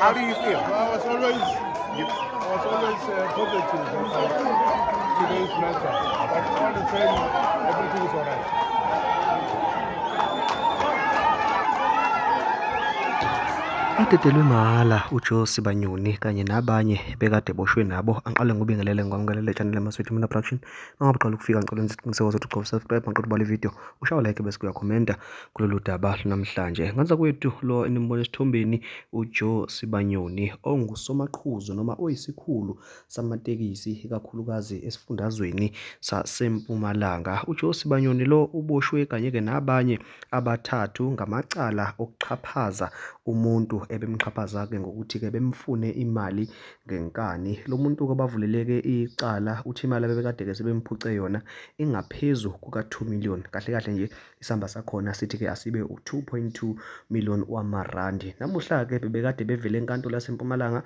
How do you feel? I was always, I was always positive about today's matter, but all the same, everything is all right. Badedelwe mahhala uJoe Sibanyoni kanye nabanye bekade boshwe nabo. Angiqale ngikubingelele ngikwamukele channel yaMaswithu Mina Production. Uma ngabe uqala ukufika ngicela wenze isiqiniseko sokuthi ucofa subscribe maqeda ubale video, ushaye like bese uyakhomenta kulolu daba namhlanje. Nganza kwethu lo enimbona esithombeni uJoe Sibanyoni ongusomaqhuzu noma oyisikhulu samatekisi ikakhulukazi esifundazweni saseMpumalanga. UJoe Sibanyoni lo uboshwe kanye-ke nabanye abathathu ngamacala okuxhaphaza umuntu ebemxhaphaza-ke ngokuthi-ke bemfune imali ngenkani. Lo muntu-ke bavuleleke icala uthi imali abebekade-ke sebemphuce yona ingaphezu kuka-2 million. Kahle kahle nje isamba sakhona sithi-ke asibe u-2.2 million wamarandi. Namuhla-ke bebekade bevele enkantolo yaseMpumalanga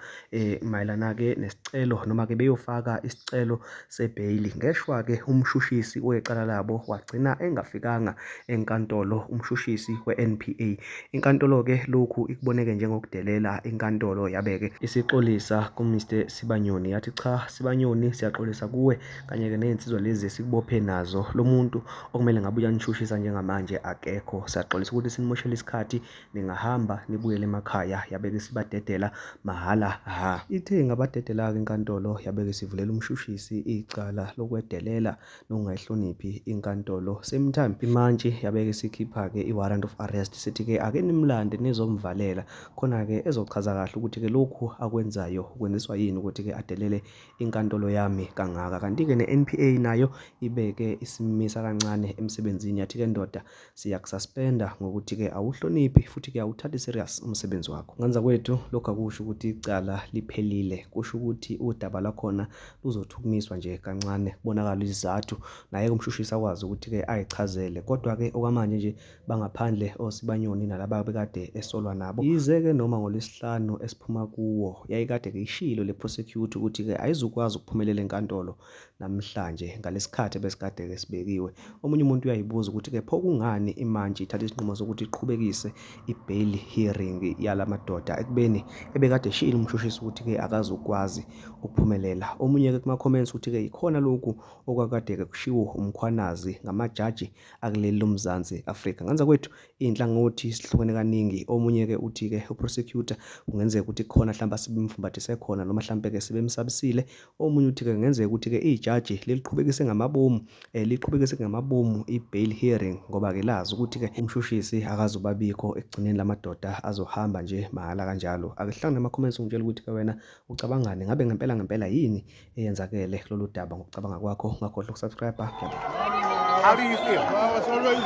mayelana-ke nesicelo noma-ke beyofaka isicelo sebheyili. Ngeshwa-ke umshushisi wecala labo wagcina engafikanga enkantolo umshushisi we-NPA. Inkantolo-ke lokhu ikuboneke njengokudelela inkantolo yabe-ke isixolisa ku-Mr Sibanyoni yathi cha Sibanyoni siyaxolisa kuwe kanye-ke ney'nsizwa lezi esikubophe nazo. Lo muntu okumele ngabe uyanishushisa njengamanje akekho, siyaxolisa ukuthi sinimoshele isikhathi ningahamba nibuyele emakhaya. Yabe-ke isibadedela mahhala ha. Ithe ingabadedela-ke inkantolo yabe-ke isivulela umshushisi icala lokwedelela nokungayihloniphi inkantolo. Same time imantshi yabe-ke isikhipha-ke i-warrant of arrest sithi-ke ake nimlande nizomvalela khona-ke ezochaza kahle ukuthi-ke lokhu akwenzayo ukwenziswa yini ukuthi-ke adelele inkantolo yami kangaka. Kanti-ke ne-NPA nayo ibeke isimisa kancane emsebenzini yathi-ke ndoda siyakususpenda ngokuthi-ke awuhloniphi futhi-ke awuthathi serious umsebenzi wakho. Nganza kwethu lokhu akusho ukuthi icala liphelile, kusho ukuthi udaba lwakhona luzothukumiswa nje kancane kubonakala izizathu naye umshushisi akwazi ukuthi-ke ayichazele. Kodwa-ke okwamanje nje bangaphandle oSibanyoni nalaba bekade esolwa nabo. Yize-ke noma ngoLwesihlanu esiphuma kuwo yayikade-ke ishilo le prosecutor ukuthi-ke ayizukwazi ukuphumelela enkantolo namhlanje ngalesikhathi ebesikade-ke sibekiwe. Omunye umuntu uyayibuza ukuthi-ke pho kungani imantshi ithatha isinqumo sokuthi iqhubekise i-bail hearing yala madoda ekubeni ebekade eshilo umshushisi ukuthi-ke akazukwazi ukuphumelela. Omunye-ke kuma-comments uthi-ke yikhona lokhu okwakade-ke kushiwo uMkhwanazi ngamajaji akuleli loMzansi Afrika. Nganza kwethu iy'nhlangothi sihlukene kaningi. Omunye-ke uthi-ke u-prosecutor kungenzeka ukuthi khona mhlawumbe asebemfumbathise khona noma mhlawumbe-ke sebemsabisile. Omunye uthi-ke kungenzeka ukuthi-ke ijaji liliqhubekise ngamabomu liqhubekise ngamabomu i-bail hearing ngoba-ke lazi ukuthi-ke umshushisi akazubabikho ekugcineni lamadoda azohamba nje mahhala kanjalo. Ake sihlangane ama-comments ungitshela ukuthi-ke wena ucabangani, ngabe ngempela ngempela yini eyenzakele kulolu daba ngokucabanga kwakho. Ungakhohlwa ukusubscribe. How do you feel? I was always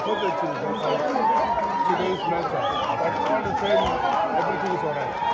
positive about today's matter, but all the same, everything is all right.